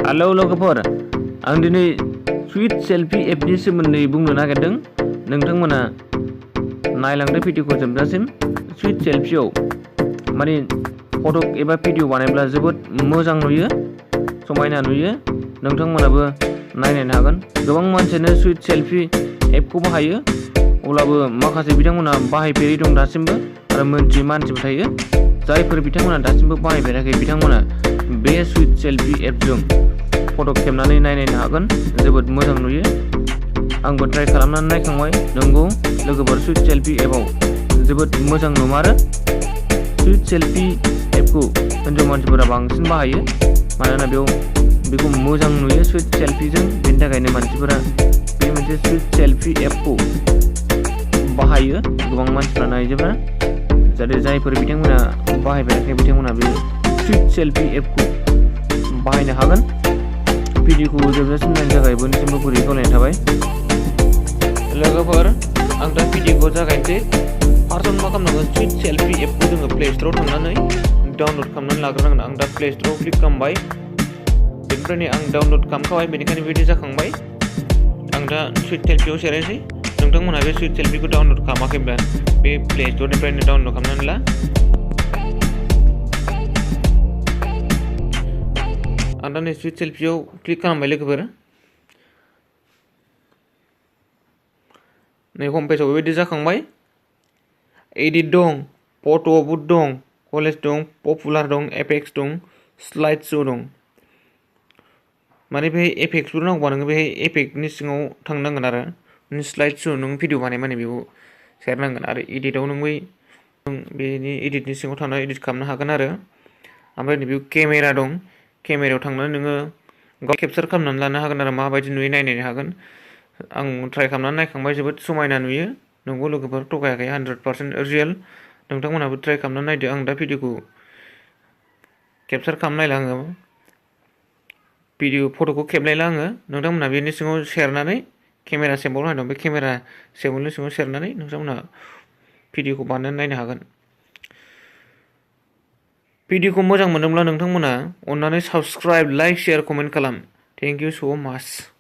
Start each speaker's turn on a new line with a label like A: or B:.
A: Hello लोगोफोर, आं दिनै सुइट सेल्फि एपनि सोमोन्दै बुंनो नागिरदों। नोंथांमोना नायलांदो भिडिअखौ जोबजासिम। सुइट सेल्फियाव माने फट' एबा भिडिअ बानायब्ला जोबोद मोजां नुयो, समायना नुयो। नोंथांमोनाबो नायनो हागोन। गोबां मानसियानो सुइट सेल्फि एपखौ बाहायो, अब्लाबो माखासे बिथांमोना बाहायफेरै दं दासिमबो आरो मोनथियै मानसिबो थायो। जायफोर बिथांमोना दासिमबो बाहायफेराखै बिथांमोना बे सुइट सेल्फि एपजों फट' खेबनानै नायनो हागोन। जोबोद मोजां नुयो। आंबो ट्राइ खालामनानै नायखांबाय। नंगौ लोगोफोर, सुइट सेल्फि एपआव जोबोद मोजां नुमारो। सुइट सेल्फि एपखौ हिन्जाव मानसिफोरा बांसिन बाहायो, मानोना बेखौ मोजां नुयो सुइट सेल्फिजों। बेनि थाखायनो मानसिफोरा बे मोनसे सुइट सेल्फि एपखौ बाहायो। गोबां मानसिफ्रानो आइजोफोरा, जाहाथे जायफोर बिथांमोना बाहायफेराखै बिथांमोना बे सुइट सेल्फि एपखौ बाहायनो हागोन। भिडिअखौ जोबजासिम नायनो थाखाय बयनिसिमबो गुरै खावलायनाय थाबाय। लोगोफोर, आं दा भिडिअखौ जागायनोसै। फार्स्टआव मा खालामनांगोन, सुइट सेल्फि एपखौ जोङो प्ले स्ट'राव थांनानै डाउनलड खालामनानै लाग्रोनांगोन। आं दा प्ले स्ट'राव क्लिक खालामबाय, बेनिफ्रायनो आं डाउनलड खालामखाबाय, बेनिखायनो बिदि जाखांबाय। आं दा सुइट सेल्फियाव सेरायनोसै। नोंथांमोनहा बे सुइट सेल्फिखौ डाउनलड खालामाखैब्ला बे प्ले स्ट'रनिफ्रायनो डाउनलड खालामनानै ला। आं दा नै सुइट सेल्फियाव क्लिक खालामबाय लोगोफोर। नै हम पेजाव बेबायदि जाखांबाय। एडिट दं, फट' बुट दं, कलेज दं, पपुलार दं, एपेक्स दं, स्लाइड श' दं। माने बेहाय एपेक्सफोर नांगौबा नोङो बेहाय एपेक्सनि सिङाव थांनांगोन आरो स्लाइड श' नों भिडिअ बानाय माने बेखौ सेरनांगोन। आरो एडिटआव नों बेनि एडिटनि सिङाव थांनानै एडिट खालामनो हागोन आरो। ओमफ्राय नैबे केमेरा दं, केमेरायाव थांनानै नोङो गाव केपचार खालामनानै लानो हागोन आरो माबायदि नुयो नायनो हागोन। आं ट्राइ खालामनानै नायखांबाय, जोबोद समायना नुयो। नंगौ लोगोफोर, थगायाखै, 100% रियेल। नोंथांमोनहाबो ट्राइ खालामनानै नायदो। आं दा भिडिअखौ केपचार खालामनायला आङो, फट'खौ खेबनायला आङो। नोंथांमोनहा बेनि सिङाव सेरनानै केमेरा सेम्पल होनाय दं, बे केमेरा सेम्पलनि सिङाव सेरनानै नोंथांमोनहा भिडिअखौ बानायनानै नायनो हागोन। भिडिअखौ मोजां मोनोब्ला नोंथांमोना अन्नानै साबस्क्राइब, लाइक, शेयार, कमेन्ट खालाम। थेंक इउ स' माच।